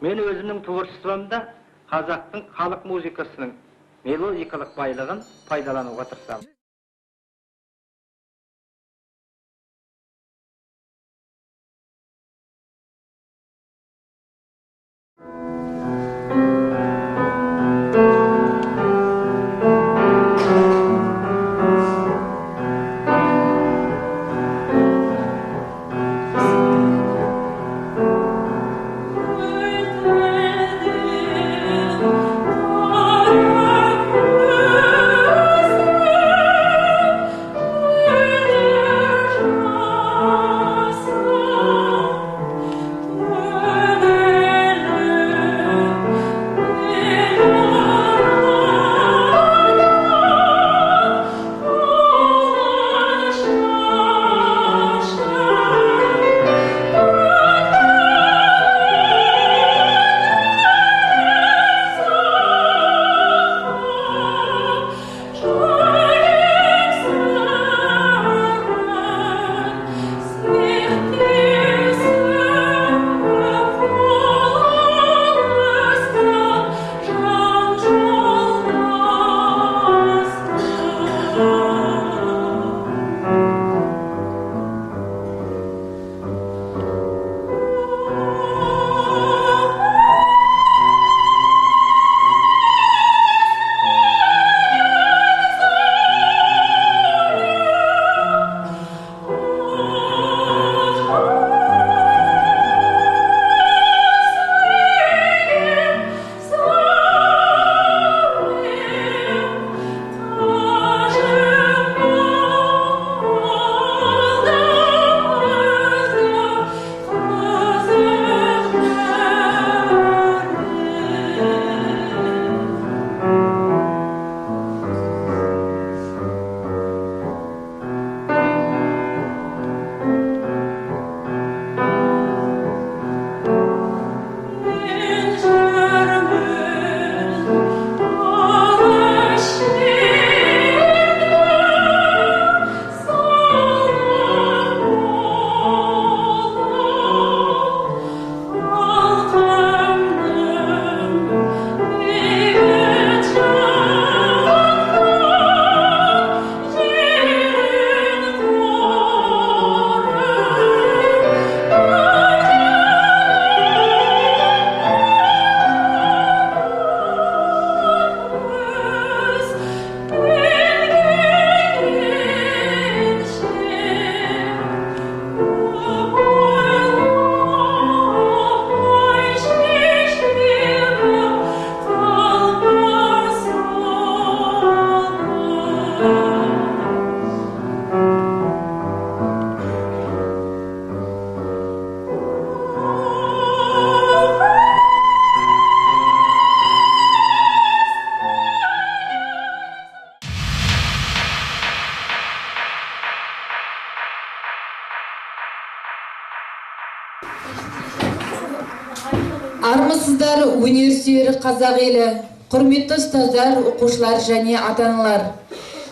Мен өзімнің творчествомда қазақтың халық музыкасының мелодикалық байлығын пайдалануға тырысамын. Армысыздар, өнер сүйер қазақ елі, құрметті ұстаздар, оқушылар және ата-аналар.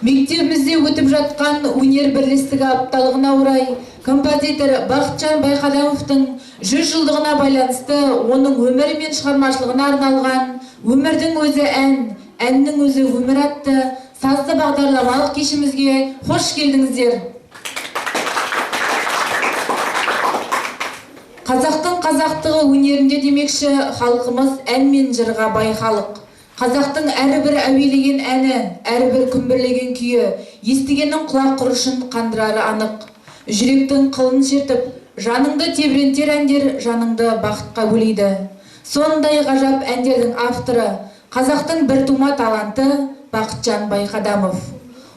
Мектебімізде өтіп жатқан өнер бірлестігі апталығына орай композитор Бақытжан Байқадамовтың 100 жылдығына байланысты оның өмірі мен шығармашылығына арналған «Өмірдің өзі ән, әннің өзі өмір» атты сазды бағдарламалық кешімізге қош келдіңіздер. Қазақтың қазақтығы өнерінде демекші, халқымыз ән мен жырға бай халық. Қазақтың әрбір әуелеген әні, әрбір күмбірлеген күйі, естігеннің құлақ құрышын қандырары анық. Жүректің қылын шертіп, жаныңды тебірентер әндер жаныңды бақытқа бөлейді. Сондай ғажап әндердің авторы, қазақтың біртума таланты Бақытжан Байқадамов.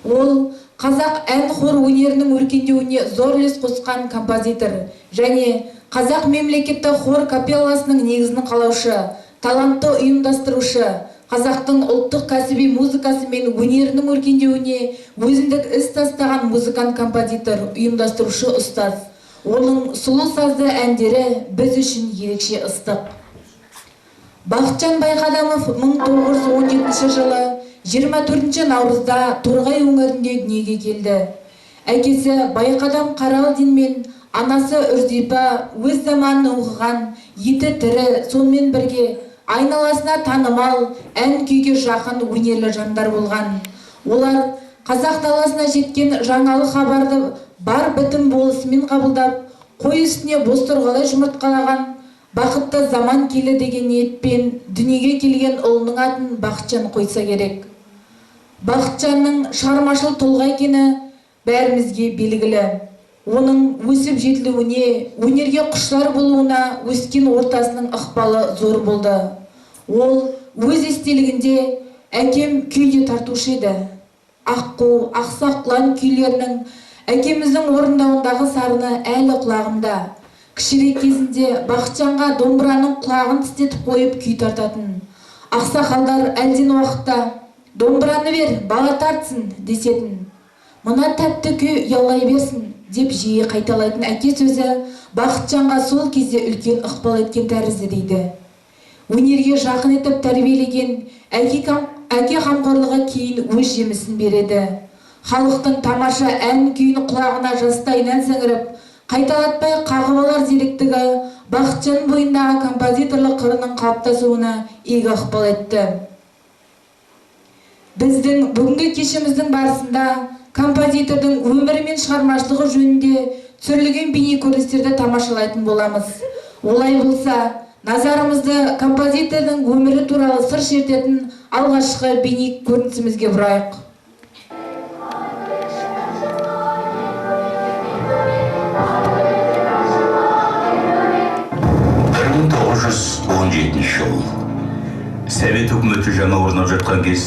Ол қазақ ән хор өнерінің өркендеуіне зор үлес қосқан композитор және қазақ мемлекеттік хор капелласының негізін қалаушы, талантты ұйымдастырушы, қазақтың ұлттық кәсіби музыкасы мен өнерінің өркендеуіне өзіндік із тастаған музыкант, композитор, ұйымдастырушы ұстаз. Оның сұлу сазды әндері біз үшін ерекше ыстық. Бақытжан Байқадамов 1917 жылы 24 наурызда Торғай өңірінде дүниеге келді. Әкесі Байқадам Қаралдин мен анасы Үрзипа өз заманын оқыған, еті тірі, сонымен бірге айналасына танымал, ән күйге жақын өнерлі жандар болған. Олар қазақ даласына жеткен жаңалық хабарды бар бітім болысымен қабылдап, қой үстіне бозторғалай жұмыртқалаған бақытты заман келі деген ниетпен дүниеге келген ұлының атын Бақытжан қойса керек. Бақытжанның шығармашыл тұлға екені бәрімізге белгілі. Оның өсіп жетілуіне, өнерге құштар болуына өскен ортасының ықпалы зор болды. Ол өз естелігінде әкем күйде тартушы еді. Аққу, ақсақ құлан күйлерінің әкеміздің орындауындағы сарыны әлі құлағымда. Кішірек кезінде Бақытжанға домбыраның құлағын тістетіп қойып күй тартатын. Ақсақалдар әлден уақытта «Домбыраны бер, бала тартсын» десетін. «Мына тәтті күй ұялай берсін» деп жиі қайталайтын әке сөзі Бақытжанға сол кезде үлкен ықпал еткен тәрізді дейді. Өнерге жақын етіп тәрбиелеген әке қамқорлығы кейін өз жемісін береді. Халықтың тамаша ән күйін құлағына жастайынан сіңіріп, қайталатпай қағып алар зеректігі Бақытжан бойындағы композиторлық қырының қалыптасуына игі ықпал етті. Біздің бүгінгі кешіміздің барысында композитордың өмірі мен шығармашылығы жөнінде түсірілген бейнекөріністерді тамашалайтын боламыз. Олай болса, назарымызды композитордың өмірі туралы сыр шертетін алғашқы бейнекөрінісімізге бұрайық. Жыл. Совет үкіметі жаңа орнап жатқан кез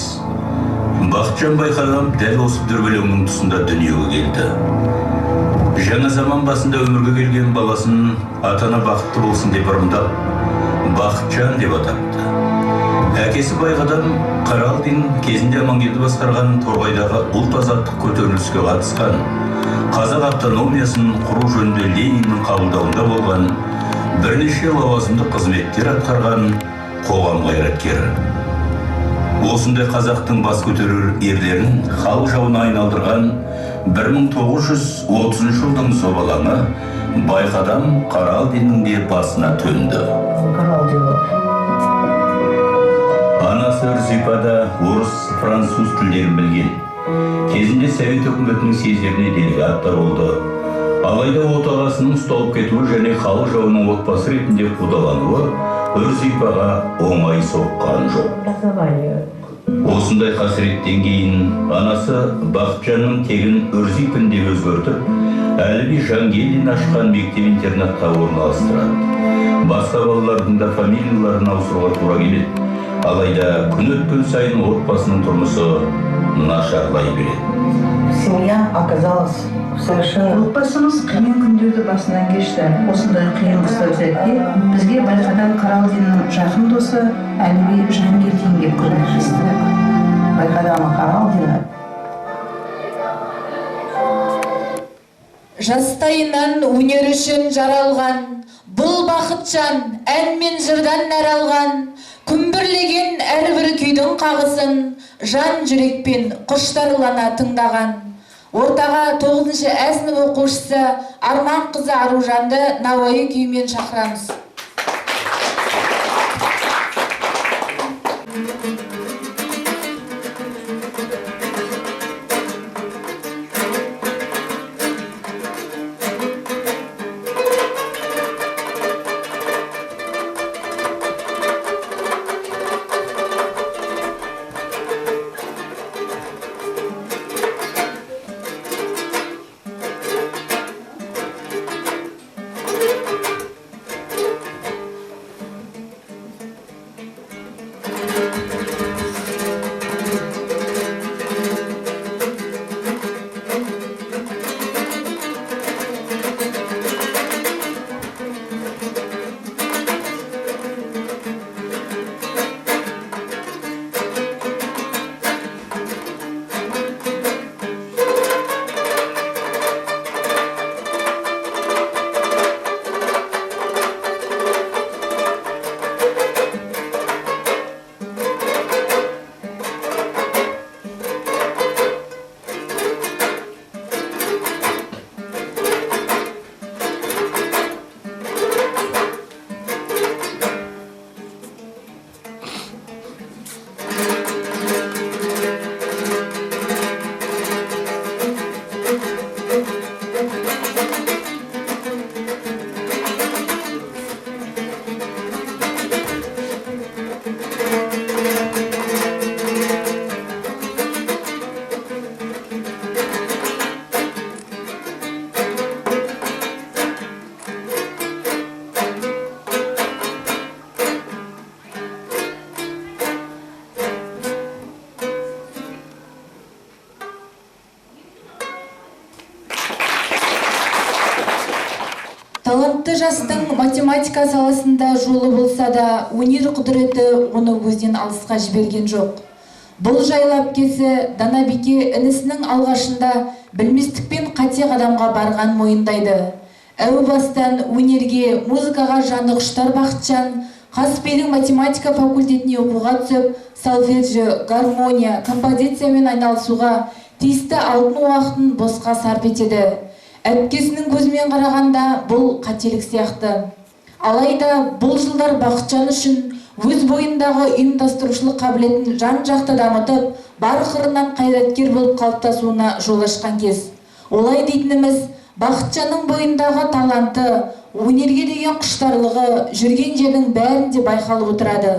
Бақытжан Байқадам дәл осы дүрбелеңнің тұсында дүниеге келді. Жаңа заман басында өмірге келген баласын ата-ана бақытты болсын деп ырымдап, Бақытжан деп атапты. Әкесі Байқадам Қаралдин кезінде Амангелді басқарған Торғайдағы ұлт азаттық көтеріліске қатысқан, қазақ автономиясын құру жөнінде Лениннің қабылдауында болған, бірнеше лауазымды қызметтер атқарған қоғам қайраткері. Осындай қазақтың бас көтерер ерлерін халық жауына айналдырған 1930 жылдың зобалаңы Байқадам Қаралдиннің де басына төнді. Анасы Үрзипа да орыс, француз тілдерін білген. Кезінде Совет үкіметінің съездеріне делегат та болды. Алайда отағасының ұсталып кетуі және халық жауының отбасы ретінде қудалануы Үрзипаға оңай соққан жоқ. Осындай қасіреттен кейін анасы Бақытжанның тегін Үрзипін деп өзгертіп, Әліби Жангелдин ашқан мектеп-интернатқа орналастырады. Басқа балалардың да фамилияларын ауыстыруға тура келеді. Алайда күн өткен сайын отбасының тұрмысы нашарлай береді. Семья оказалась совершенно... Отбасымыз қиын күндерді басынан кешті. Осындай қиын қыстау сәтте бізге Байқадам Қаралдиннің жақын досы Әліби Жангелдин келіп көмектесті. Байқадама Қаралдина. Жастайынан өнер үшін жаралған, бұл Бақытжан ән мен жырдан нәр алған, күмбірлеген әрбір күйдің қағысын жан жүрекпен құштарлана тыңдаған. Ортаға 9-шы ә сынып оқушысы Арман қызы Аружанды Науайы күйімен шақырамыз. Бақытты жастың математика саласында жолы болса да, өнер құдіреті оны өзінен алысқа жіберген жоқ. Бұл жайлы әпкесі Данабике інісінің алғашында білместікпен қате қадамға барған мойындайды. Әу бастан өнерге, музыкаға жаны құштар Бақытжан ҚазПИ-дің математика факультетіне оқуға түсіп, солфеджио, гармония, композициямен айналысуға тиісті алтын уақытын босқа сарп етеді. Әпкесінің көзімен қарағанда бұл қателік сияқты. Алайда бұл жылдар Бақытжан үшін өз бойындағы ұйымдастырушылық қабілетін жан-жақты дамытып, бар қырынан қайраткер болып қалыптасуына жол ашқан кез. Олай дейтініміз, Бақытжанның бойындағы таланты, өнерге деген құштарлығы жүрген жердің бәрінде байқалып отырады.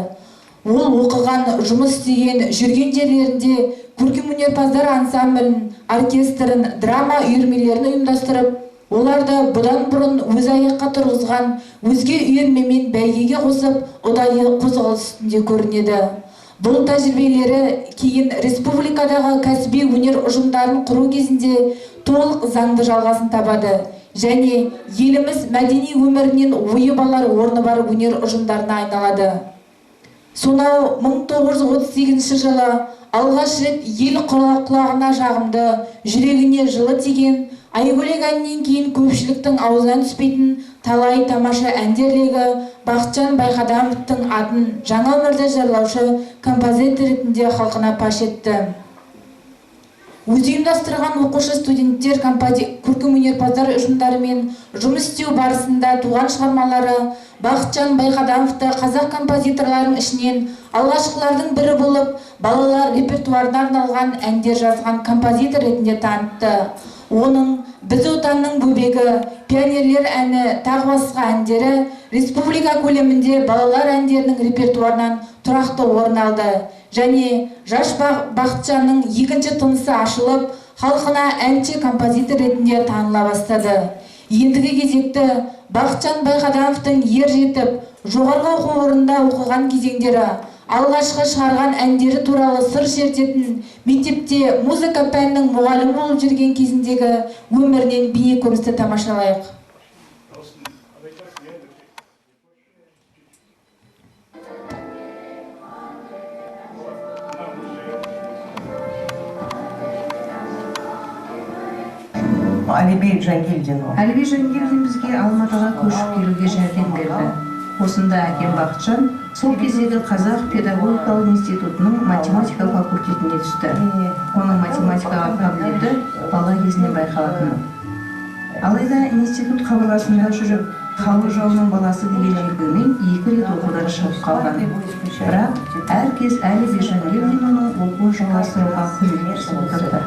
Ол оқыған, жұмыс істеген, жүрген жерлерінде көркемөнерпаздар ансамблін, оркестрін, драма үйірмелерін ұйымдастырып, оларды бұдан бұрын өзі аяққа тұрғызған өзге үйірмемен бәйгеге қосып, ұдайы қозғалыс үстінде көрінеді. Бұл тәжірибелері кейін республикадағы кәсіби өнер ұжымдарын құру кезінде толық заңды жалғасын табады және еліміз мәдени өмірінен ойып алар орны бар өнер ұжымдарына айналады. Сонау 1938 жылы алғаш рет ел құлағына жағымды, жүрегіне жылы тиген Айгөлек әнінен кейін көпшіліктің аузынан түспейтін талай тамаша әндер легі Бақытжан Байқадамовтың атын жаңа өмірді жырлаушы композитор ретінде халқына паш етті. Өзі ұйымдастырған оқушы студенттер көркемөнерпаздар ұжымдарымен жұмыс істеу барысында туған шығармалары Бақытжан Байқадамовты қазақ композиторларының ішінен алғашқылардың бірі болып, балалар репертуарына арналған әндер жазған композитор ретінде танытты. Оның «Біз отанның бөбегі», «Пионерлер әні», тағы басқа әндері республика көлемінде балалар әндерінің репертуарынан тұрақты орын алды. Және жас Бақытжанның екінші тынысы ашылып, халқына әнші композитор ретінде таныла бастады. Ендігі кезекті Бақытжан Байқадамовтың ер жетіп, жоғарғы оқу орнында оқыған кезеңдері, алғашқы шығарған әндері туралы сыр шертетін мектепте музыка пәнінің мұғалімі болып жүрген кезіндегі өмірінен бейнекөріністі тамашалайық. Әліби Жангелдину. Әліби Жангелдин бізге Алматыға көшіп келуге жәрдем берді. Осында әкем Бақытжан сол кездегі Қазақ педагогикалық институтының математика факультетіне түсті. Оның математикаға қабілеті бала кезінен байқалатын. Алайда институт қабырғасында жүріп, халық жауының баласы деген желеумен 2 рет оқудан шығып қалған. Бірақ әркез Әліби Жангелдин оның оқуын жалғастыруға көмектесіп отырды.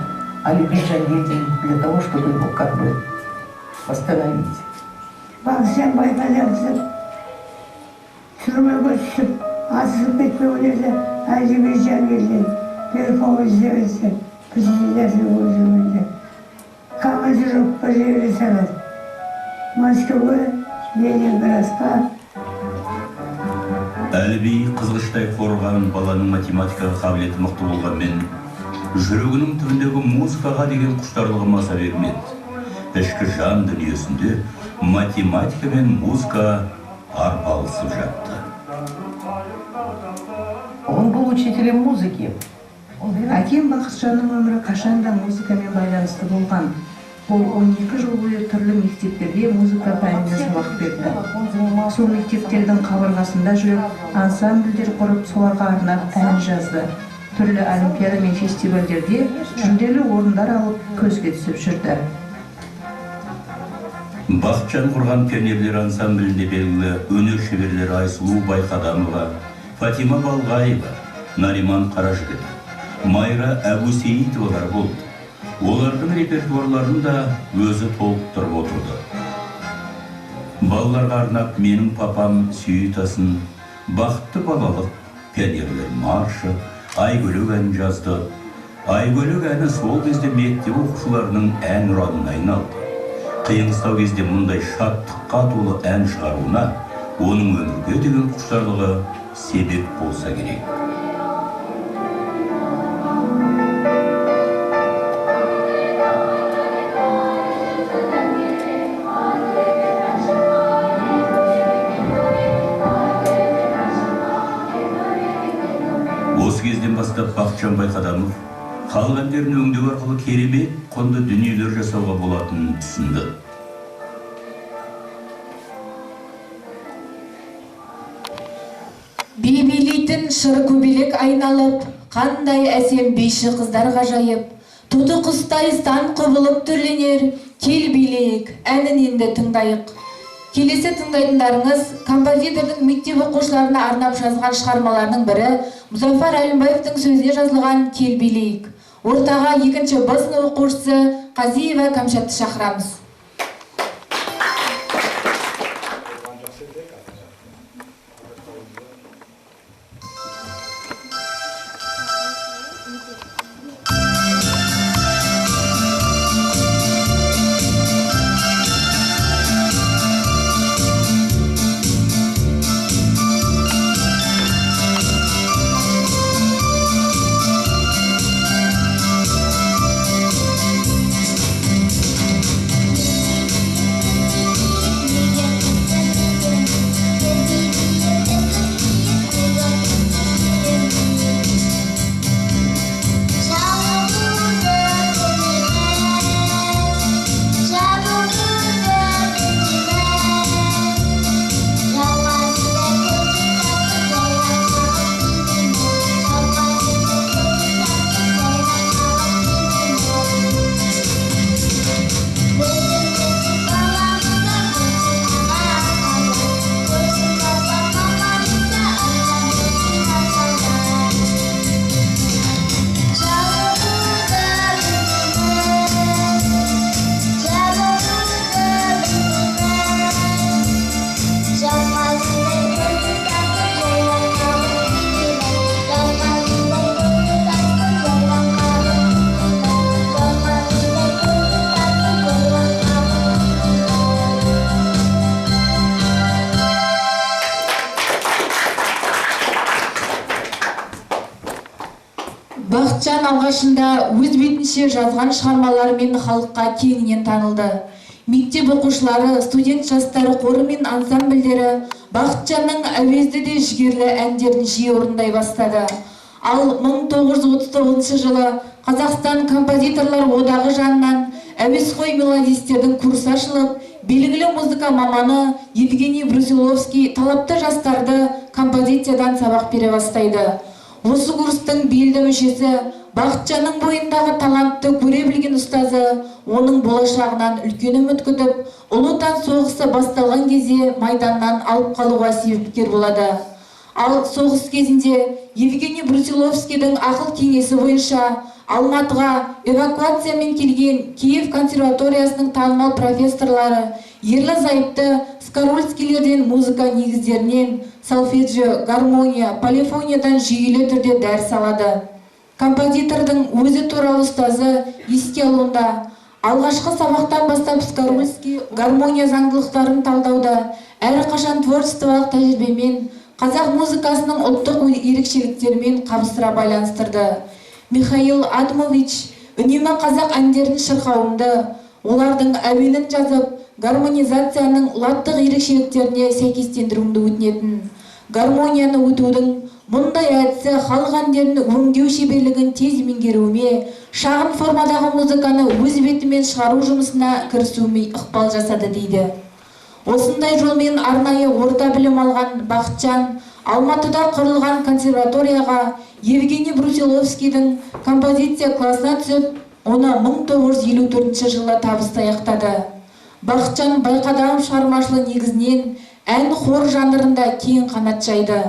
Әліби Жангелдин для того, чтобы его как бы восстановить. Бақытжан Байқадамов түрмеге түсіп, асылып кетпеуіне Әліби Жангелдин Верховный Совет председатель өзінде командировка жібере салады Мәскеуге, Ленинградқа. Әліби қызғыштай қорған баланың математикаға қабілеті мықты болғанмен, жүрегінің түбіндегі музыкаға деген құштарлығы маса бермеді. Ішкі жан дүниесінде математика мен музыка арпалысып жатты. Он был учителем музыки. Әкем Бақытжанның өмірі қашанда музыкамен байланысты болған. Ол 12 жыл бойы түрлі мектептерде музыка пәнінен сабақ берді. Сол мектептердің қабырғасында жүріп, ансамбльдер құрып, соларға арнап ән жазды. Түрлі олимпиада мен фестивальдерде жүлделі орындар алып, көзге түсіп жүрді. Бақытжан құрған пионерлер ансамблінде белгілі өнер шеберлері Айсұлу Байқадамова, Фатима Балғаева, Нариман Қаражігіт, Майра Әбусейітовалар болды. Олардың репертуарларын да өзі толықтырып отырды. Балаларға арнап «Менің папам» сюитасын, «Бақытты балалық», «Пионерлер маршы», «Айгөлек» әнін жазды. «Айгөлек» әні сол кезде мектеп оқушыларының ән ұранына айналды. Қиын-қыстау кезде мұндай шаттыққа толы ән шығаруына оның өмірге деген құштарлығы себеп болса керек. кезден бастап Бақытжан Байқадамов халық әндерін өңдеу арқылы керемет құнды дүниелер жасауға болатынын түсінді. Би билейтін шыр көбелек айналып, қандай әсем биші қыздар ғажайып, тоты құстай сан құбылып түрленер, кел билейік, әнін енді тыңдайық. Келесі тыңдайтындарыңыз композитордың мектеп оқушыларына арнап жазған шығармаларының бірі Мұзафар Әлімбаевтың сөзіне жазылған «Кел билейік». Ортаға 2-ші Б сынып оқушысы Қазиева Кәмшатты шақырамыз. Бақытжан алғашында өз бетінше жазған шығармаларымен халыққа кеңінен танылды. Мектеп оқушылары, студент жастары қоры мен ансамбльдері Бақытжанның әуезді де жігерлі әндерін жиі орындай бастады. Ал 1939 жылы Қазақстан композиторлар одағы жанынан әуесқой мелодистердің курсы ашылып, белгілі музыка маманы Евгений Брусиловский талапты жастарды композициядан сабақ бере бастайды. Осы курстың белді мүшесі Бақытжанның бойындағы талантты көре білген ұстазы оның болашағынан үлкен үміт күтіп, Ұлы Отан соғысы басталған кезде майданнан алып қалуға себепкер болады. Ал соғыс кезінде Евгений Брусиловскийдің ақыл кеңесі бойынша Алматыға эвакуациямен келген Киев консерваториясының танымал профессорлары ерлі зайыпты Скорульскийлерден музыка негіздерінен солфеджио, гармония, полифониядан жүйелі түрде дәріс алады. Композитордың өзі туралы ұстазы еске алуында алғашқы сабақтан бастап Скорульский гармония заңдылықтарын талдауда әрқашан творчестволық тәжірибемен қазақ музыкасының ұлттық ерекшеліктерімен қабыстыра байланыстырды. Михаил Адамович үнемі қазақ әндерін шырқауымды, олардың әуенін жазып, гармонизацияның латтық ерекшеліктеріне сәйкестендіруімді өтінетін. Гармонияны өтудің мұндай әдісі халық әндерін өңдеу шеберлігін тез меңгеруіме, шағын формадағы музыканы өз бетімен шығару жұмысына кірісуіме ықпал жасады дейді. Осындай жолмен арнайы орта білім алған Бақытжан Алматыда құрылған консерваторияға Евгений Брусиловскийдің композиция классына түсіп, оны 1954 жылы табысты аяқтады. Бақытжан Байқадамов шығармашылығы негізінен ән хор жанрында кең қанат жайды.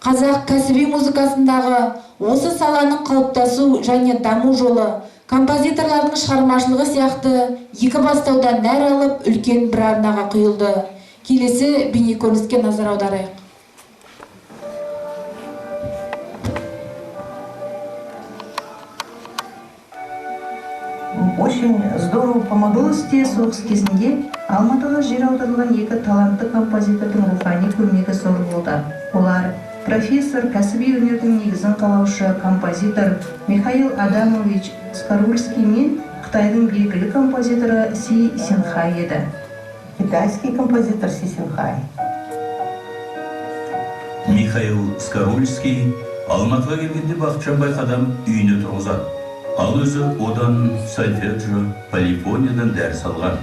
Қазақ кәсіби музыкасындағы осы саланың қалыптасу және даму жолы, композиторлардың шығармашылығы сияқты екі бастаудан нәр алып үлкен бір арнаға құйылды. Келесі бейнекөрініске назар аударайық. Очень здорово помогло. Бұл істе соғыс кезінде Алматыға жер аударылған екі талантты композитордың рухани көмегі зор болды. Олар профессор, кәсіби өнердің негізін қалаушы композитор Михаил Адамович Скорульский мен Қытайдың белгілі композиторы Си Синхай еді. Китайский композитор Си Синхай. Михаил Скорульский Алматыға келгенде Бақытжан Байқадамов үйіне тұрғызады. Ал өзі одан сольфеджио, полифониядан дәріс алған.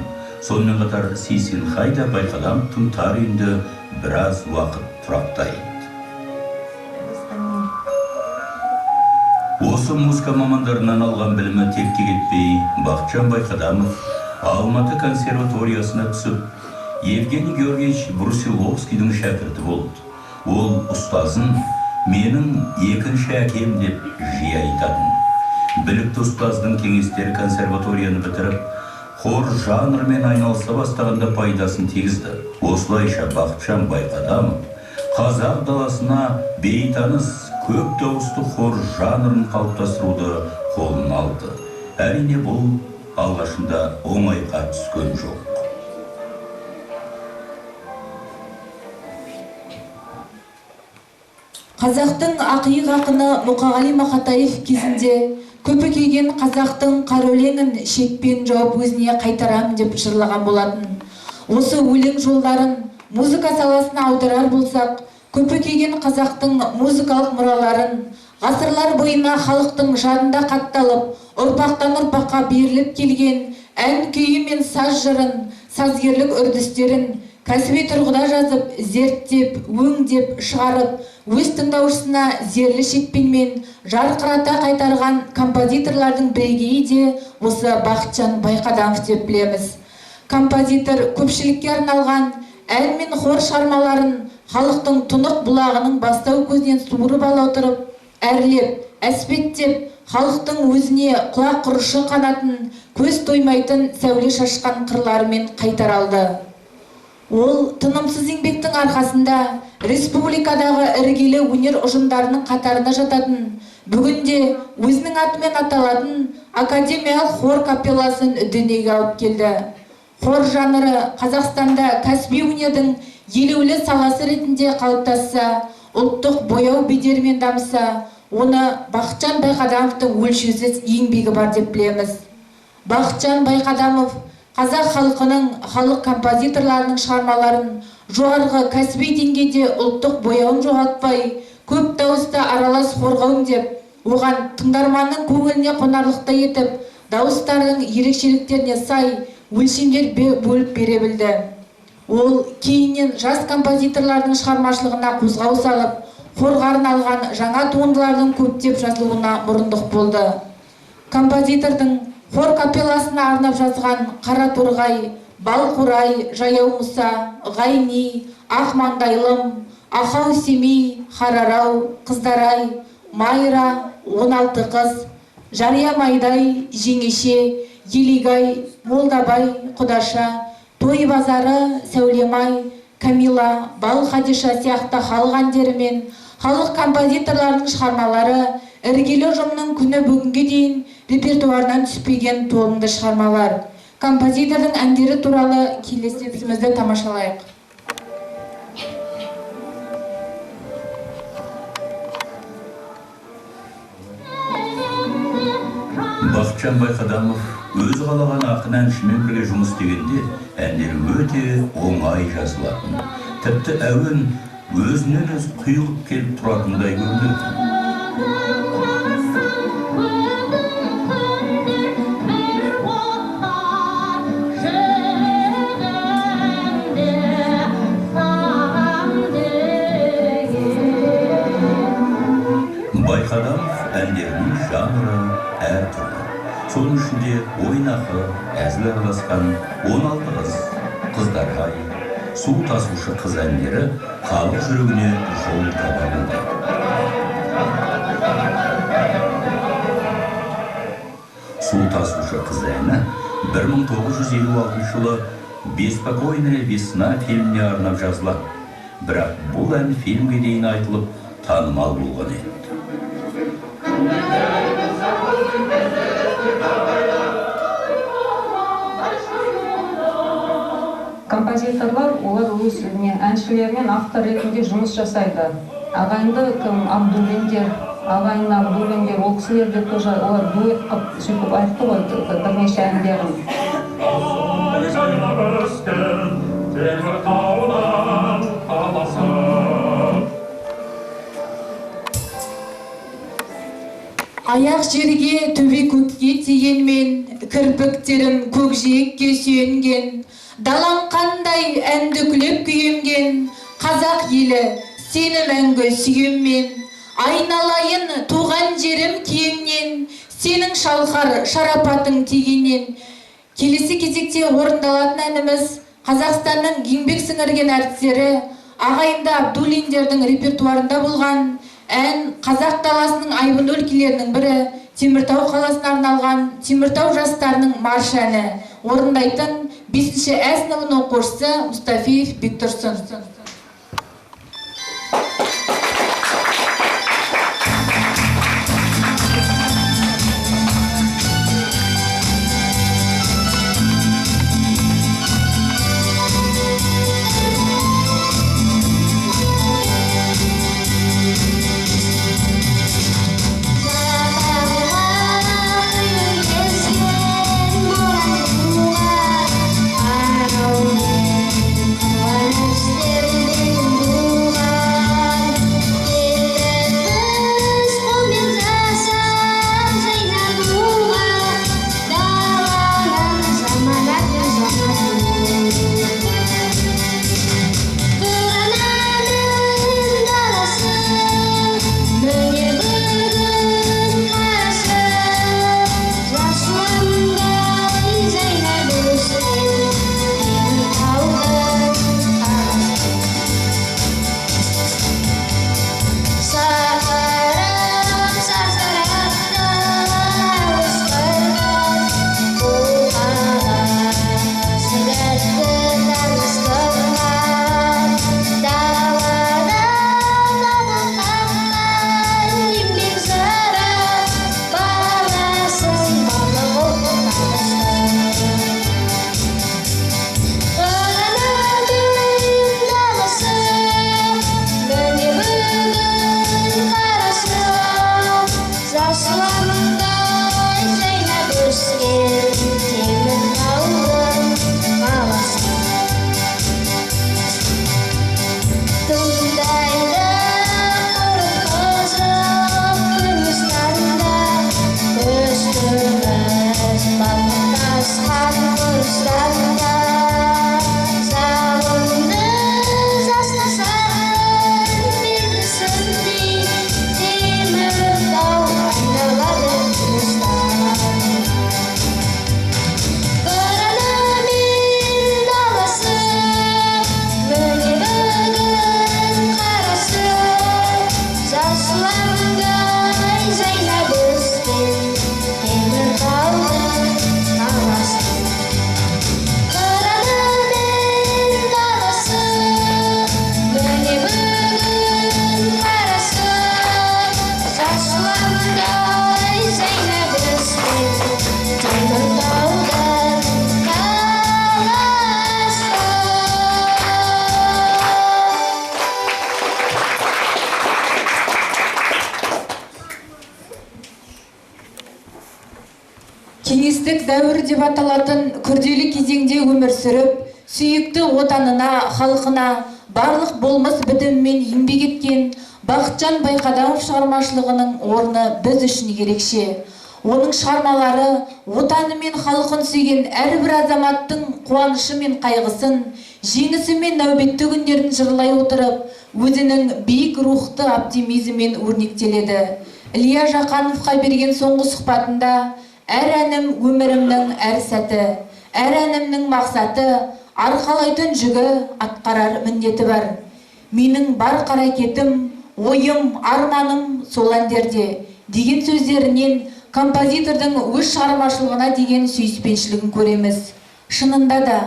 Сонымен қатар Сейсенхай да Байқадамовтың тар үйінде біраз уақыт тұрақтайды. Осы музыка мамандарынан алған білімі текке кетпей, Бақытжан Байқадамов Алматы консерваториясына түсіп, Евгений Георгиевич Брусиловскийдің шәкірті болды. Ол ұстазын менің екінші әкем деп жиі айтатын. Білікті ұстаздың кеңестері консерваторияны бітіріп, хор жанрымен айналыса бастағанда пайдасын тигізді. Осылайша Бақытжан Байқадамов қазақ даласына бейтаныс көп дауысты хор жанрын қалыптастыруды қолына алды. Әрине, бұл алғашында оңайға түскен жоқ. Қазақтың ақиық ақыны Мұқағали Мақатаев кезінде көпі күйген қазақтың қара өлеңін шекпен жауып өзіне қайтарам деп жырлаған болатын. Осы өлең жолдарын музыка саласына аударар болсақ, көпі күйген қазақтың музыкалық мұраларын ғасырлар бойына халықтың жадында қатталып, ұрпақтан ұрпаққа беріліп келген ән күйі мен саз жырын, сазгерлік үрдістерін кәсіби тұрғыда жазып, зерттеп, өңдеп, шығарып, өз тыңдаушысына зерлі шекпенмен жарқырата қайтарған композиторлардың бірегейі де осы Бақытжан Байқадамов деп білеміз. Композитор көпшілікке арналған ән мен хор шығармаларын халықтың тұнық бұлағының бастау көзінен суырып ала отырып, әрлеп, әспеттеп, халықтың өзіне құлақ құрышы қанатын, көз тоймайтын сәуле шашқан қырларымен қайтара алды. Ол тынымсыз еңбектің арқасында республикадағы іргелі өнер ұжымдарының қатарына жататын, бүгінде өзінің атымен аталатын академиялық хор капелласын дүниеге алып келді. Хор жанры Қазақстанда кәсіби өнердің елеулі саласы ретінде қалыптасса, ұлттық бояу бедерімен дамыса, оны Бақытжан Байқадамовтың өлшеусіз еңбегі бар деп білеміз. Бақытжан Байқадамов қазақ халқының халық композиторларының шығармаларын жоғарғы кәсіби деңгейде ұлттық бояуын жоғалтпай, көп дауысты аралас хорға өңдеп, оған тыңдарманның көңіліне қонарлықтай етіп, дауыстардың ерекшеліктеріне сай өлшемдер бөліп бере білді. Ол кейіннен жас композиторлардың шығармашылығына қозғау салып, хорға арналған жаңа туындылардың көптеп жазылуына мұрындық болды. Композитордың хор капелласына арнап жазған Қара торғай, Балқурай, Жаяу Мұса, Ғайни, Ақ маңдайлым, Ахау Семей, Харарау, Қыздарай, Майра, 16 қыз, Жария Майдай, Жеңеше, Елигай, Молдабай, Құдаша, Той базары, Сәулемай, Камила, Бал Хадиша сияқты халық әндері мен халық композиторларының шығармалары іргелі ұжымның күні бүгінге дейін репертуарынан түспеген толымды шығармалар. Композитордың әндері туралы келесі эпизодымызды тамашалайық. Бақытжан Байқадамов өзі қалаған ақын әншімен бірге жұмыс істегенде әндері өте оңай жазылатын. Тіпті әуен өзінен өзі құйылып келіп тұратындай көрінеді. Байқадамов әндерінің жанры әртүрлі. Соның ішінде ойнақы, әзіл араласқан 16 қыз, Қыздарай, су тасушы қыз әндері халық жүрегіне жол таба білді. Су тасушы қыз әні 1956 жылы «Беспокойная весна» фильміне арнап жазылады. Бірақ бұл ән фильмге дейін айтылып, танымал болған еді. Композиторлар олар өз әншілермен автор ретінде жұмыс жасайды. Ағайынды кім Абдуллиндер, ағайын Абдуллиндер, ол кісілер де тоже олар дуэт қып сөйтіп айтты ғой бірнеше әндерін. Аяқ жерге, төбе көкке тигенмен, кірпіктерім көк жиекке сүйенген, далам қандай әнді күлеп күйемген, қазақ елі, сені мәңгі сүйем мен. Айналайын туған жерім киемнен, сенің шалқар шарапатың тигеннен. Келесі кезекте орындалатын әніміз Қазақстанның еңбек сіңірген әртістері ағайынды Абдуллиндердің репертуарында болған ән, қазақ даласының айбынды өлкелерінің бірі Теміртау қаласына арналған Теміртау жастарының марш әні. Орындайтын 5-ші Ә сыныбының оқушысы Мұстафиев Бектұрсын. Кеңестік дәуір деп аталатын күрделі кезеңде өмір сүріп, сүйікті отанына, халқына барлық болмыс бітімімен еңбек еткен Бақытжан Байқадамов шығармашылығының орны біз үшін ерекше. Оның шығармалары отаны мен халқын сүйген әрбір азаматтың қуанышы мен қайғысын, жеңісі мен нәубетті күндерін жырлай отырып, өзінің биік рухты оптимизммен өрнектеледі. Ілия Жақановқа берген соңғы сұхбатында әр әнім өмірімнің әр сәті, әр әнімнің мақсаты, арқалайтын жүгі, атқарар міндеті бар. Менің бар қаракетім, ойым, арманым сол әндерде деген сөздерінен композитордың өз шығармашылығына деген сүйіспеншілігін көреміз. Шынында да,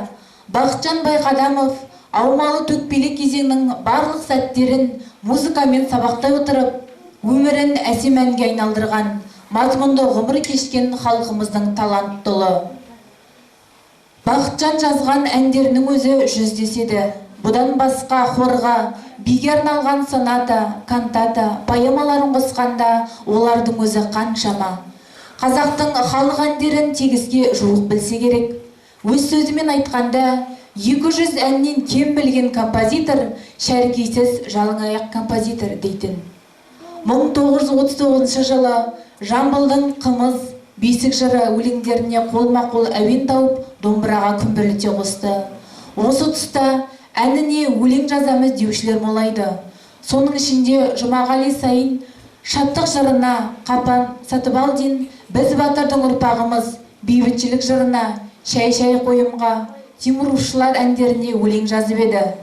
Бақытжан Байқадамов аумалы төкпелі кезеңнің барлық сәттерін музыкамен сабақтай отырып, өмірін әсем әнге айналдырған, мазмұнды ғұмыр кешкен халқымыздың таланттылы. Бақытжан жазған әндерінің өзі жүздеседі. Бұдан басқа хорға, биге арналған соната, кантата, поэмаларын қосқанда олардың өзі қаншама. Қазақтың халық әндерін тегіске жуық білсе керек. Өз сөзімен айтқанда, 200 әннен кем білген композитор шәркейсіз жалаңаяқ композитор дейтін. 1939 жылы Жамбылдың қымыз, бесік жыры өлеңдеріне қолма-қол әуен тауып, домбыраға күмбірлете қосты. Осы тұста әніне өлең жазамыз деушілер молайды. Соның ішінде Жұмағали Сайын шаттық жырына, Қапан Сатыбалдин біз батырдың ұрпағымыз, бейбітшілік жырына, шай-шай қойымға, Тимуршылар әндеріне өлең жазып еді.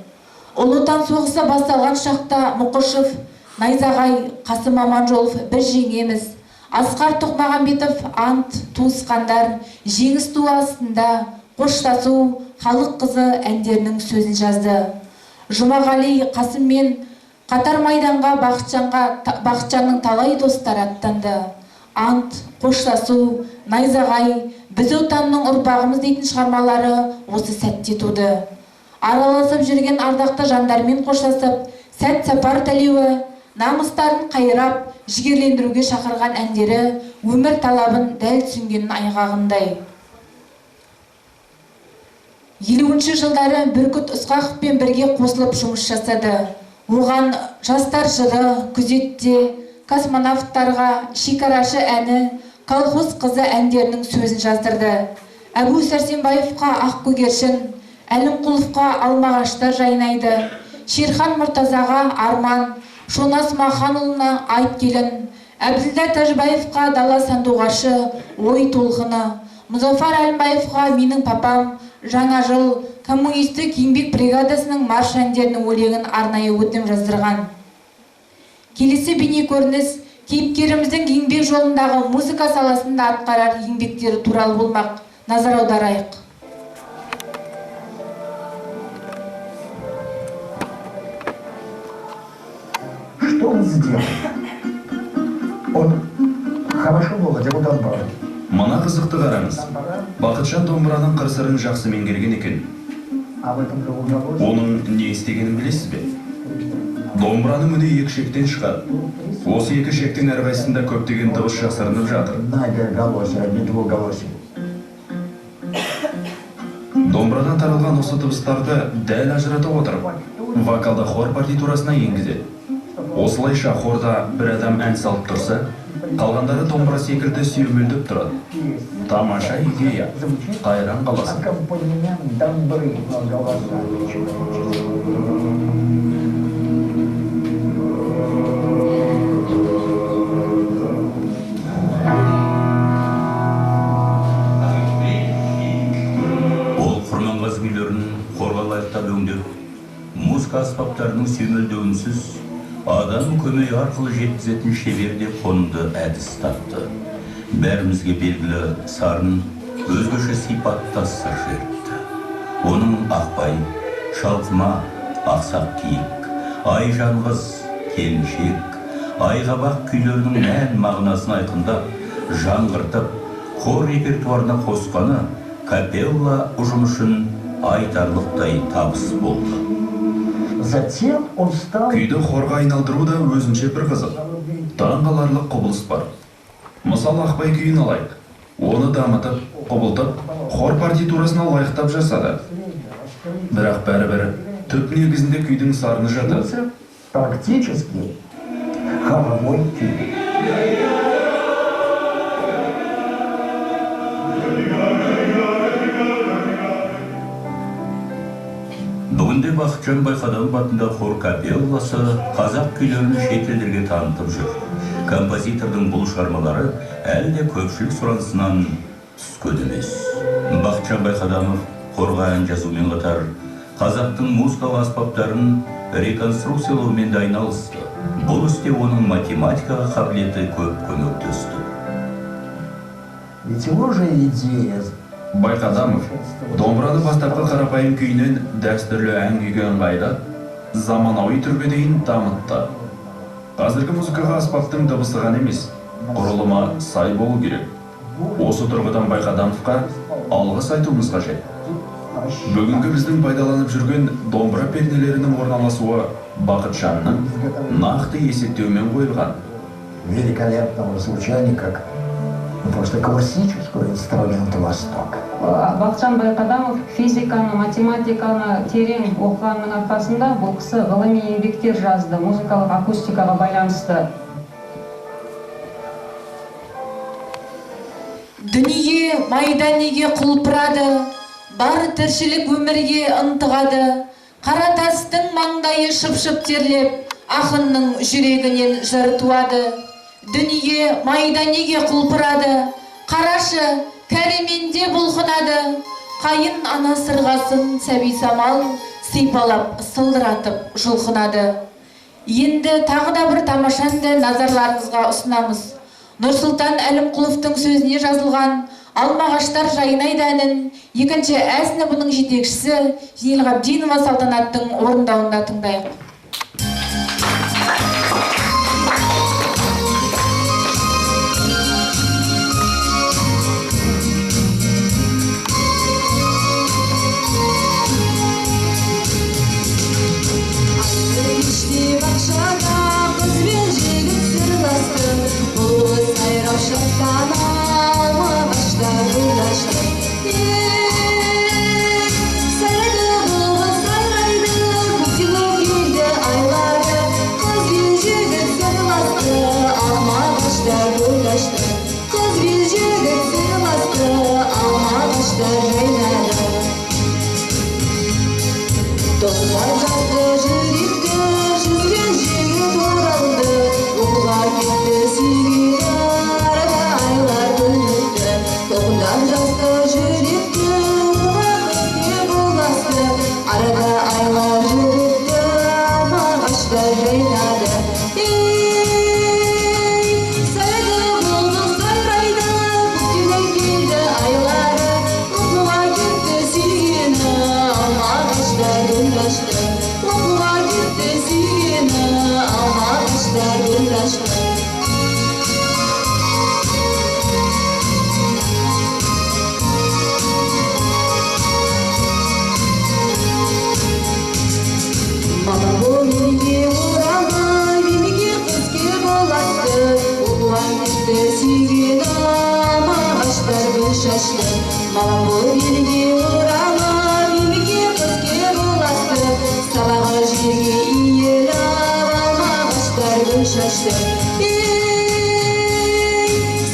Ұлы Отан соғысы басталған шақта Мұқышев, Найзағай, Қасым Аманжолов біз жеңеміз, Асқар Тоқмағамбетов ант, туысқандар, жеңіс туы астында, қоштасу, халық қызы әндерінің сөзін жазды. Жұмағали Қасыммен қатар майданға Бақытжанның талай достары аттанды. Ант, қоштасу, Найзағай, біз Отанның ұрпағымыз дейтін шығармалары осы сәтте туды. Араласып жүрген ардақты жандармен қоштасып, сәт сапар тілеуі, намыстарын қайрап, жігерлендіруге шақырған әндері өмір талабын дәл түсінгенін айғағындай. 50 жылдары Бүркіт Ысқақовпен бірге қосылып жұмыс жасады. Оған жастар жыры, күзетте, космонавттарға, шекарашы әні, колхоз қызы әндерінің сөзін жаздырды. Әбу Сәрсенбаевқа ақ көгершін, Әлімқұловқа алмағаштар жайнайды, Шерхан Мұртазаға арман, Шонас Маханұлына айт келін, Әбділда Тәжібаевқа дала сандуғашы, ой толқыны, Мұзафар Әлімбаевқа менің папам, жаңа жыл, коммунистік еңбек бригадасының марш әндерінің өлеңін арнайы өтінім жаздырған. Келесі бейнекөрініс кейіпкеріміздің еңбек жолындағы музыка саласында атқарар еңбектері туралы болмақ. Назар аударайық. Что он сделал? Он хорошо владел домбырой. Мына қызықты қараңыз. Бақытжан домбыраның қыр-сырын жақсы меңгерген екен. Оның не істегенін білесіз бе? Домбыраның үні екі шектен шығады. Осы екі шектің әрқайсысында көптеген дыбыс жасырынып жатыр. Домбырадан таралған осы дыбыстарды дәл ажырата отырып, вокалды хор партитурасына енгізеді. Осылайша хорда бір адам ән салып тұрса, қалғандары домбыра секілді сүйемелдеп тұрады. Тамаша идея, қайран қаласың. Аккомпанемент домбры голосами. Ол Құрманғазы күйлерін хорға лайықтап өңдеп, музыка аспаптарының сүйемелдеуінсіз адам көмейі арқылы жеткізетін шебер де қонымды әдіс тапты. Бәрімізге белгілі сарын өзгеше сипатта сыр шертті. Оның Ақбай, Шалқыма, Ақсақ киік, Ай жалғыз, Келіншек, Айғабақ күйлерінің мән мағынасын айқындап, жаңғыртып, хор репертуарына қосқаны капелла ұжымы үшін айтарлықтай табыс болды. Затем он стал... Күйді хорға айналдыру да өзінше бір қызық. Таңғаларлық құбылыс бар. Мысалы, Ақбай күйін алайық. Оны дамытып, құбылтып, хор партитурасына лайықтап жасады. Бірақ бәрібір түп негізінде күйдің сарыны жатады. Практически хоровой күй. Бүгінде Бақытжан Байқадамов атындағы хор капелласы қазақ күйлерін шет елдерге танытып жүр. Композитордың бұл шығармалары әлі де көпшілік сұранысынан түскен емес. Бақытжан Байқадамов хорға ән жазумен қатар қазақтың музыкалық аспаптарын реконструкциялаумен де айналысты. Бұл істе оның математикаға қабілеті көп көмектесті. Ведь его же идея. Байқадамов домбыраны бастапқы қарапайым күйінен дәстүрлі ән күйге ыңғайлап, заманауи түрге дейін дамытты. Қазіргі музыкаға аспаптың дыбысы ғана емес, құрылымы сай болу керек. Осы тұрғыдан Байқадамовқа алғыс айтуымыз қажет. Бүгінгі біздің пайдаланып жүрген домбыра пернелерінің орналасуы Бақытжанның нақты есептеуімен қойылған. Великолепного звучания, как просто классического инструмента Востока. Бақытжан Байқадамов физиканы, математиканы терең оқығанның арқасында бұл кісі ғылыми еңбектер жазды, музыкалық акустикаға байланысты. Дүние майда неге құлпырады, бар тіршілік өмірге ынтығады. Қара тастың маңдайы шып-шып терлеп, ақынның жүрегінен жыр туады. Дүние майда неге құлпырады, қарашы, кәременде бұлқынады. Қайын ана сырғасын сәби самал сипалап, сылдыратып жұлқынады. Енді тағы да бір тамаша әнді назарларыңызға ұсынамыз. Нұрсұлтан Әлімқұловтың сөзіне жазылған «Алма ағаштар жайнайды» әнін екінші ә сыныбының жетекшісі Зейнелғабдинова Салтанаттың орындауында тыңдайық. Кеште бақшада қыз бен жігіт сырласты, бұлбұл сайрап шаттана, алма ағаштар гүл ашты. Сайрайды бұлбұл, сайрайды, көктемнің келді айлары, қыз бен жігіт сырласты, алма ағаштар гүл ашты. Қыз бен жігіт сырласты, алма ағаштар жайнады. Тоқтар жазды жүректі, жүзген жігіт оралды, оқуға кетті сүйгені, арада айлар күн өтті. Тоқтар жазды жүректі, оқуға қызге боласты, арада айлар жыл өтті, алма ағаштар жайнады. Сайрайды бұлбұл, сайрайды, көктемнің келді айлары, оқуға кетті сүйгені, алма ағаштар гүл ашты. Оқуға кетті сүйгені, алма ағаштар гүл ашты. Мама бұл елге оралмай, меніге қыз кеп ұласты, оқуға кетті сүйгені, алма ағаштар гүл шашты. Мамам бұл елге оралмай, меніге қыз кеп ұласты, сабағы жерге иіліп, алма ағаштар гүл шашты.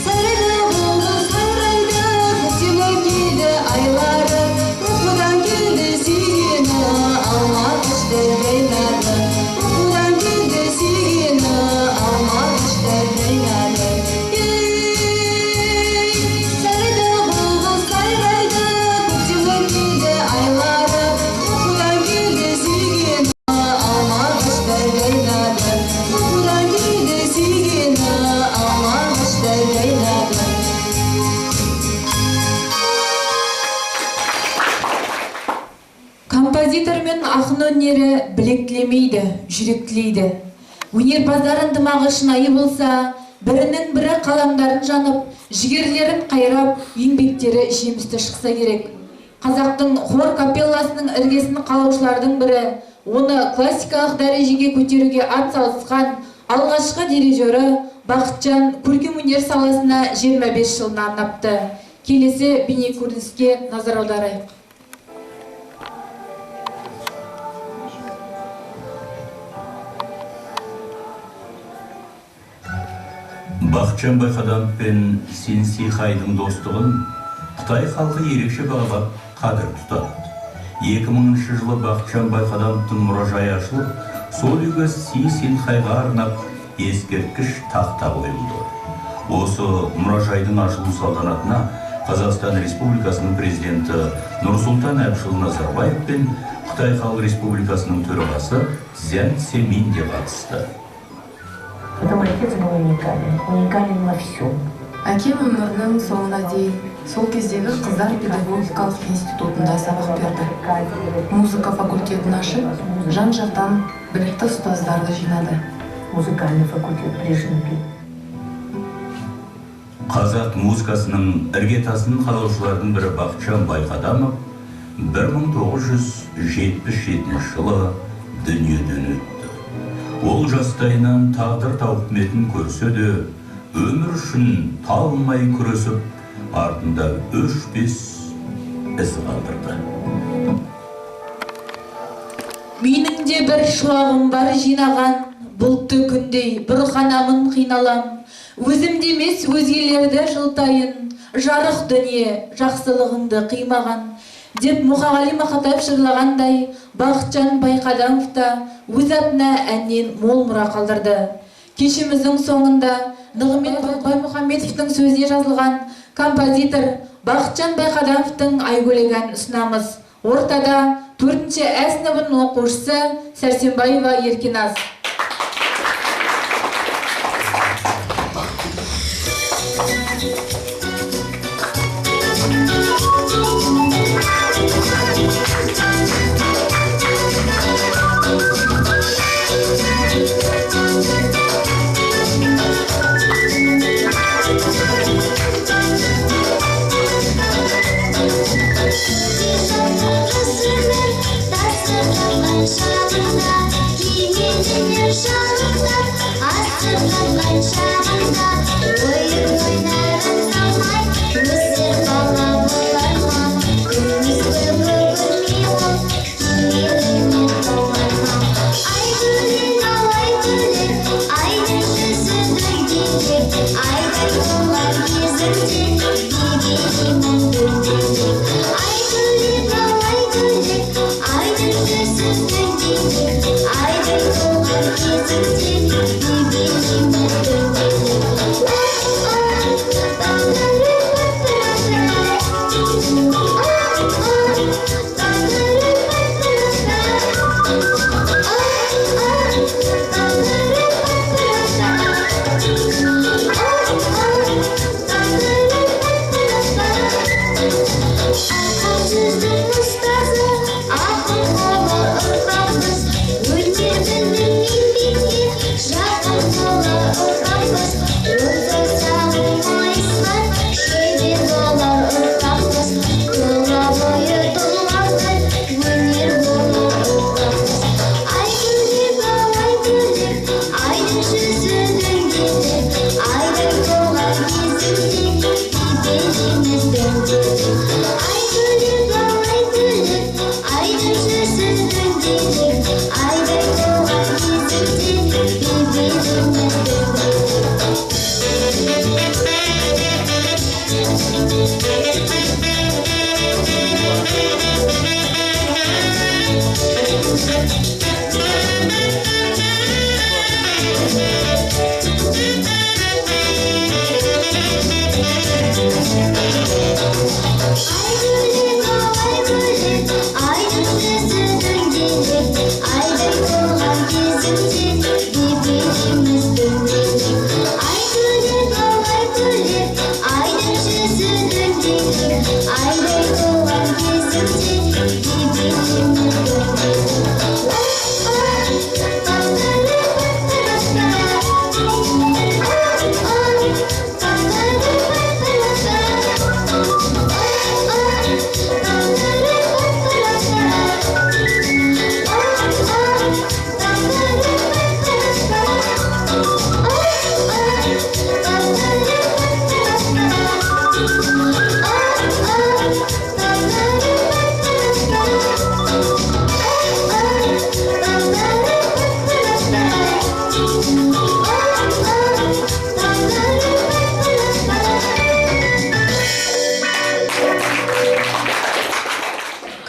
Сайрайды бұлбұл, сайрайды, көктемнің келді айлары, оқудан келді сүйгені, алма ағаштар жайнады. Оқудан келді сүйгені, алма ағаштар жайнады. Сайрайды бұлбұл, сайрайды, көктемнің келді айлары, оқудан келді сүйгені, алма ағаштар жайнады. Оқудан келді сүйгені, алма ағаштар жайнады. Композитор мен ақын өнері білек тілемейді, жүрек тілейді. Өнерпаздар ынтымағы шынайы болса, бірінің бірі қаламдарын жанып, жігерлерін қайрап, еңбектері жемісті шықса керек. Қазақтың хор капелласының іргесін қалаушылардың бірі, оны классикалық дәрежеге көтеруге ат салысқан алғашқы дирижері Бақытжан көркемөнер саласына 25 жылын арнапты. Келесі бейнекөрініске назар аударайық. Бақытжан Байқадамов пен Син Сихайдың достығын Қытай халқы ерекше бағалап, қадір тұтады. 2000 жылы Бақытжан Байқадамовтың мұражайы ашылып, сол үйге Си Синхайға арнап ескерткіш тақта қойылды. Осы мұражайдың ашылу салтанатына Қазақстан Республикасының президенті Нұрсұлтан Әбішұлы Назарбаев пен Қытай Халық Республикасының төрағасы Цзян Цзэминь де қатысты. Потом отец был уникален, уникален во всем. Әкем өмірінің соңына дейін сол кездегі қыздар педагогикалық институтында сабақ берді. Музыка факультетін ашып, жан-жақтан білікті ұстаздарды жинады. Музыкальный факультет при ЖНП. Қазақ музыкасының іргетасын қалаушылардың бірі Бақытжан Байқадамов 1977 жылы дүниеден өтті. Ол жастайынан тағдыр тауқыметін көрсе де, өмір үшін талмай күресіп, артында өшпес із қалдырды. Менің де бір шуағым бар жинаған, бұлтты күндей бұрқанамын, қиналам. Өзімді емес, өзгелерді жылтайын, Жарық дүние, жақсылығыңды қимаған деп Мұқағали Мақатаев жырлағандай, Бақытжан Байқадамов та өз атына әннен мол мұра қалдырды. Кешіміздің соңында Нығмет Баймұхамедовтің сөзіне жазылған композитор Бақытжан Байқадамовтың Айгөлек әнін ұсынамыз. Ортада 4-ші Ә сыныбының оқушысы Сәрсенбаева Еркиназ.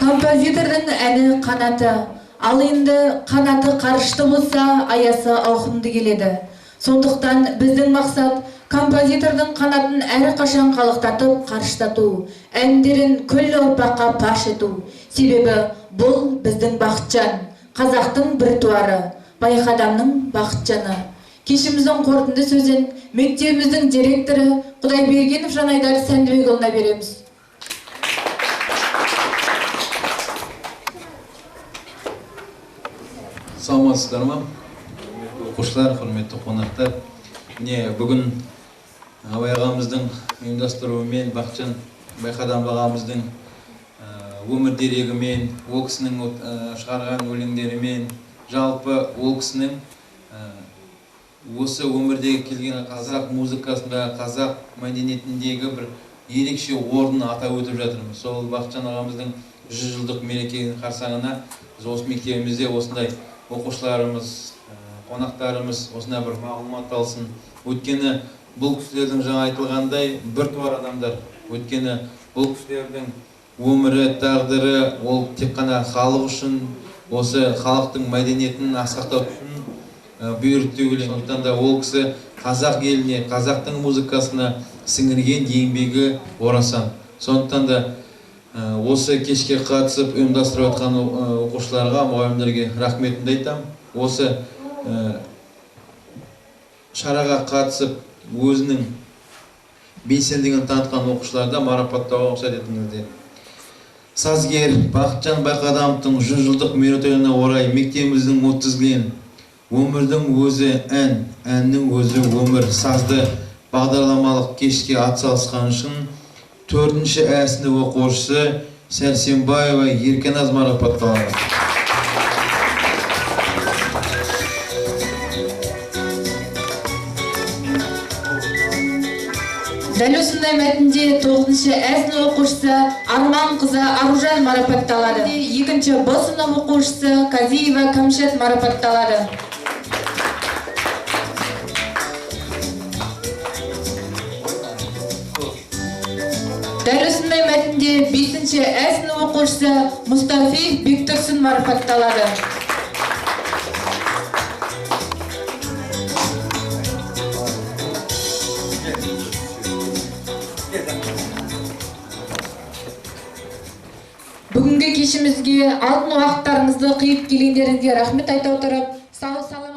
Композитордың әні қанаты, ал енді қанаты қарышты болса, аясы ауқымды келеді. Сондықтан біздің мақсат композитордың қанатын әрі қашан қалықтатып, қарыштату, әндерін күллі ұрпаққа паш ету. Себебі бұл біздің Бақытжан, қазақтың бір туары, Байқадамның Бақытжаны. Кешіміздің қорытынды сөзін мектебіміздің директоры Құдайбергенов Жанайдар Сәндібекұлына береміз. Саламатсыздар ма, құрметті оқушылар, құрметті қонақтар. Міне бүгін Абай ағамыздың ұйымдастыруымен Бақытжан Байқадам ағамыздың өмір дерегімен, ол кісінің шығарған өлеңдерімен, жалпы ол кісінің осы өмірдегі келген қазақ музыкасында, қазақ мәдениетіндегі бір ерекше орнын атап өтіп жатырмыз. Сол Бақытжан ағамыздың 100 жылдық мерекенің қарсаңына біз осы мектебімізде осындай оқушыларымыз, қонақтарымыз осындай бір мағлұмат алсын. Өйткені Бұл кісілердің жаңа айтылғандай біртуар адамдар. Өйткені бұл кісілердің өмірі, тағдыры ол тек қана халық үшін, осы халықтың мәдениетін асқақтау үшін бұйырды деп ойлаймын. Сондықтан да ол кісі қазақ еліне, қазақтың музыкасына сіңірген еңбегі орасан. Сондықтан да осы кешке қатысып ұйымдастырып жатқан оқушыларға, мұғалімдерге рахметімді айтамын. Осы шараға қатысып өзінің белсендігін танытқан оқушыларды марапаттауға рұқсат етіңіздер. Сазгер Бақытжан Байқадамовтың 100 жылдық мерейтойына орай мектебіміздің өткізген «Өмірдің өзі ән, әннің өзі өмір» сазды бағдарламалық кешке атсалысқан үшін 4-ші ә сынып оқушысы Сәрсенбаева Еркіназ марапатталады. Дәл осындай мәтінде 9-шы ә сынып оқушысы Арман қызы Аружан марапатталады. 2-ші Б сынып оқушысы Казиева Кәмшат марапатталады. Дәл осындай мәтінде 5-ші ә сынып оқушысы Мұстафиев Бектұрсын марапатталады. Бүгінгі кешімізге алтын уақыттарыңызды қиып келгендеріңізге рахмет айта отырып, сау саламат.